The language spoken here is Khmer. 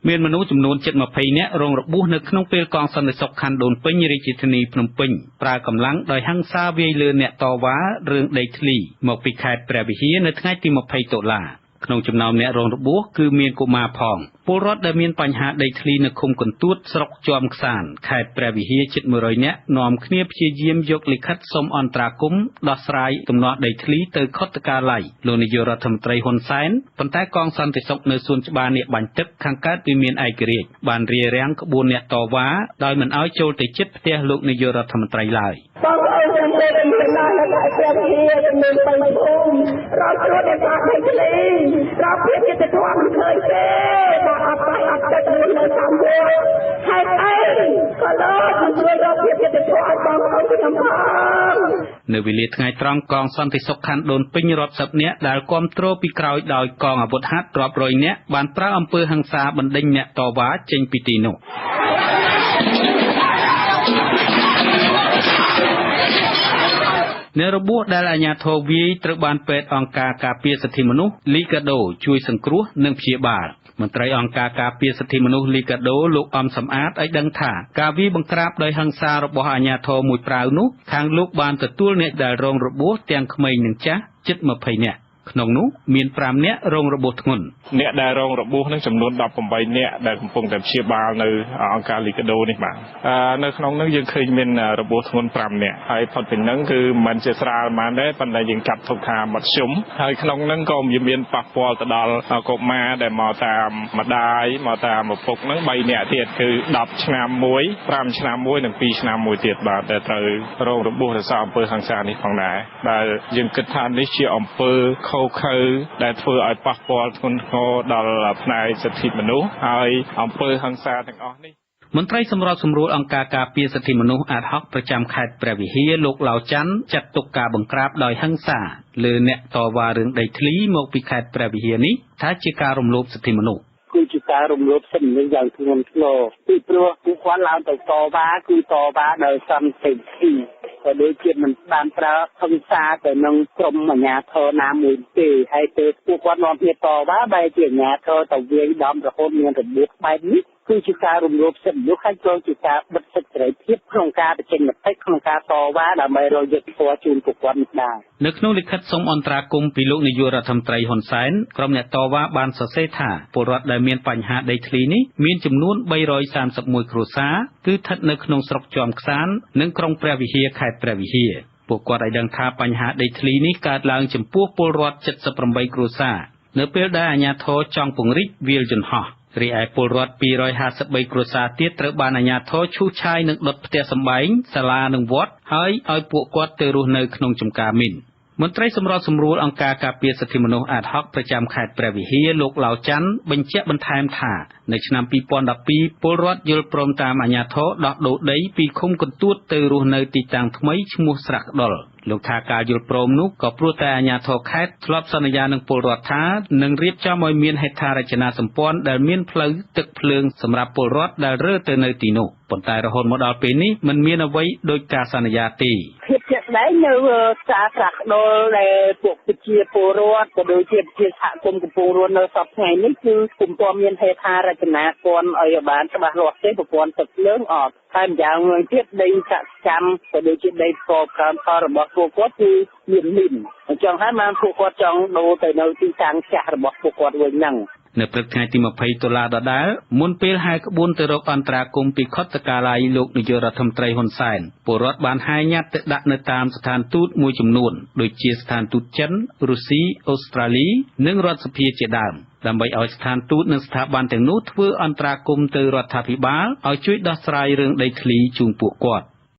មានមនុស្សចំនួនជិត ២០នាក់ រងរបួសនៅក្នុងពេលកងសន្តិសុខខណ្ឌដូនពេញ រាជធានីភ្នំពេញ ប្រើកម្លាំងដោយហិង្សាវាយលើអ្នកតវ៉ារឿងដីធ្លីមកពីខេត្តព្រះវិហារ នៅថ្ងៃទី២០ តុលា។ ក្នុងចំណោមអ្នករងរបួស គឺមានកុមារផង។ ពលរដ្ឋដែលមានបញ្ហាដីធ្លីនៅឃុំកន្ទួត ស្រុកជាំក្សាន្ត ខេត្តព្រះវិហារ ជិត ១០០នាក់ នាំគ្នាព្យាយាមយកលិខិតសុំអន្តរាគមន៍ដោះស្រាយទំនាស់ដីធ្លីទៅខុទ្ទកាល័យលោកនាយករដ្ឋមន្ត្រី ហ៊ុន សែន ប៉ុន្តែកងសន្តិសុខនៅសួនច្បារនាគបាញ់ទឹក ខាងកើតវិមានឯករាជ្យ បានរារាំងក្បួនអ្នកតវ៉ា ដោយមិនឱ្យចូលទៅជិតផ្ទះលោកនាយករដ្ឋមន្ត្រីឡើយ៖ «បងប្អូនខ្ញុំវេទនាណាស់នៅខេត្តព្រះវិហារ ចំនួន ៣ ភូមិ រងគ្រោះដោយសារដីធ្លី រកភាពយុត្តិធម៌មិនឃើញទេ បាទ អត់បាយអត់ទឹករស់នៅតាមវត្ត ហេតុអីក៏លោកមិនជួយរកភាពយុត្តិធម៌ឲ្យបងប្អូនខ្ញុំផង?» នៅវេលាថ្ងៃត្រង់ កងសន្តិសុខខណ្ឌដូនពេញ រាប់សិបនាក់ ដែលគាំទ្រពីក្រោយដោយកងអាវុធហត្ថរាប់រយនាក់ បានប្រើអំពើហិង្សាបណ្ដេញអ្នកតវ៉ាចេញពីទីនោះ។ អ្នករបួសដែលអាជ្ញាធរវាយ ត្រូវបានពេទ្យអង្គការការពារសិទ្ធិមនុស្សលីកាដូ ជួយសង្គ្រោះ និងព្យាបាល។ មន្ត្រីអង្គការការពារសិទ្ធិមនុស្សលីកាដូ លោក អំ សំអាត ឲ្យដឹងថា ការវាយបង្ក្រាបដោយហិង្សារបស់អាជ្ញាធរមួយប្រាវនោះ ខាងលោកបានទទួលអ្នកដែលរងរបួសទាំងក្មេង និងចាស់ជិត ២០នាក់។ ក្នុងនោះមាន ៥នាក់រងរបួសធ្ងន់៖ «អ្នកដែលរងរបួសហ្នឹងចំនួន ១៨នាក់ ដែលកំពុងតែព្យាបាលនៅអង្គការលីកាដូនេះបាទ។ នៅក្នុងហ្នឹងយើងឃើញមានរបួសធ្ងន់ 5នាក់ ហើយផុតពីហ្នឹងគឺមិនមែនជាស្រាលប៉ុន្មានទេ ប៉ុន្តែយើងចាត់ទុកថាមធ្យម ហើយក្នុងហ្នឹងក៏មានប៉ះពាល់ទៅដល់កុមារដែលមកតាមម្ដាយមកតាមឪពុកហ្នឹង 3នាក់ទៀត គឺ 10ឆ្នាំមួយ 5ឆ្នាំមួយ និង 2ឆ្នាំមួយទៀតបាទ ដែលត្រូវរងរបួសដោយសារអំពើហិង្សានេះផងដែរ ដែលយើងគិតថានេះជាអំពើឃោរឃៅដែលធ្វើឲ្យប៉ះពាល់ធ្ងន់ធ្ងរដល់ផ្នែកសិទ្ធិមនុស្ស ហើយអំពើហិង្សាទាំងអស់នេះ» មន្ត្រីសម្របសម្រួលអង្គការការពារសិទ្ធិមនុស្សអាដហុក ប្រចាំខេត្តព្រះវិហារ លោក ឡោ ចាន់ ចាត់ទុកការបង្ក្រាបដោយហិង្សាលើអ្នកតវ៉ារឿងដីធ្លីមកពីខេត្តព្រះវិហារ នេះ ថាជាការរំលោភសិទ្ធិមនុស្ស៖ «គឺជាការរំលោភសិទ្ធិមនុស្សយ៉ាងធ្ងន់ធ្ងរ ពីព្រោះពួកគាត់ឡើងទៅតវ៉ា គឺតវ៉ាដោយសន្តិវិធី ក៏ដូចជាមិនបានប្រើហិង្សាទៅនឹងក្រុមអាជ្ញាធរណាមួយទេ ហើយពេលពួកគាត់នាំគ្នាតវ៉ា បែរជាអាជ្ញាធរទៅវាយដំរហូតមានរបួសបែបនេះ គឺជាការរំលោភសិទ្ធិមនុស្ស ហើយក៏ជាការបិទសិទ្ធិសេរីភាពក្នុងការបញ្ចេញមតិ ក្នុងការតវ៉ាដើម្បីរកយុត្តិធម៌ជូនពួកគាត់នេះដែរ» នៅក្នុងលិខិតសុំអន្តរាគមន៍ពីលោកនាយករដ្ឋមន្ត្រី ហ៊ុន សែន ក្រុមអ្នកតវ៉ាបានសរសេរថា ពលរដ្ឋដែលមានបញ្ហាដីធ្លីនេះ មានចំនួន ៣៣១គ្រួសារ គឺឋិតនៅក្នុងស្រុកជាំក្សាន្ត និងក្រុងព្រះវិហារ ខេត្តព្រះវិហារ។ ពួកគាត់ឲ្យដឹងថា បញ្ហាដីធ្លីនេះកើតឡើងចំពោះពលរដ្ឋ ៧៨គ្រួសារ នៅពេលដែលអាជ្ញាធរចង់ពង្រីកវាលយន្តហោះ។ រីឯពលរដ្ឋ ២៥៣គ្រួសារទៀត ត្រូវបានអាជ្ញាធរឈូសឆាយ និងដុតផ្ទះសម្បែង សាលា និងវត្ត ហើយឲ្យពួកគាត់ទៅរស់នៅក្នុងចម្ការមីន។ មន្ត្រីសម្របសម្រួលអង្គការការពារសិទ្ធិមនុស្សអាដហុក ប្រចាំខេត្តព្រះវិហារ លោក ឡោ ចាន់ បញ្ជាក់បន្ថែមថា នៅឆ្នាំ២០១២ ពលរដ្ឋយល់ព្រមតាមអាជ្ញាធរដោះដូរដីពីឃុំកន្ទួត ទៅរស់នៅទីតាំងថ្មីឈ្មោះស្រះក្ដុល។ លោកថា ការយល់ព្រមនោះ ក៏ព្រោះតែអាជ្ញាធរខេត្តធ្លាប់សន្យានឹងពលរដ្ឋថា នឹងរៀបចំឲ្យមានហេដ្ឋារចនាសម្ព័ន្ធដែលមានផ្លូវ ទឹក ភ្លើង សម្រាប់ពលរដ្ឋដែលរើទៅនៅទីនោះ។ ប៉ុន្តែរហូតមកដល់ពេលនេះ មិនមានអ្វីដូចការសន្យាទេ៖ «ភាពជាក់ស្ដែងនៅផ្សារស្រះក្ដុល ដែលពួកប្រជាពលរដ្ឋ ក៏ដូចជាប្រជាសហគមន៍កំពុងរស់នៅសព្វថ្ងៃនេះ គឺពុំទាន់មានហេដ្ឋារចនាសម្ព័ន្ធអីឲ្យបានច្បាស់លាស់ទេ ប្រព័ន្ធទឹកភ្លើងអត់ ហើយម្យ៉ាងវិញទៀត ដីកសិកម្ម ក៏ដូចជាដីបង្កបង្កើនផលរបស់ពួកគាត់ គឺមានមីន អ៊ីចឹងហើយបានពួកគាត់ចង់ដូរទៅនៅទីតាំងចាស់របស់ពួកគាត់វិញហ្នឹង» នៅព្រឹកថ្ងៃទី២០ តុលា ដដែល មុនពេលហែក្បួនទៅរកអន្តរាគមន៍ពីខុទ្ទកាល័យលោកនាយករដ្ឋមន្ត្រី ហ៊ុន សែន ពលរដ្ឋបានហែញត្តិទៅដាក់នៅតាមស្ថានទូតមួយចំនួន ដូចជាស្ថានទូតចិន រុស្សី អូស្ត្រាលី និងរដ្ឋសភា ជាដើម ដើម្បីឲ្យស្ថានទូត និងស្ថាប័នទាំងនោះធ្វើអន្តរាគមន៍ទៅរដ្ឋាភិបាល ឲ្យជួយដោះស្រាយរឿងដីធ្លីជូនពួកគាត់។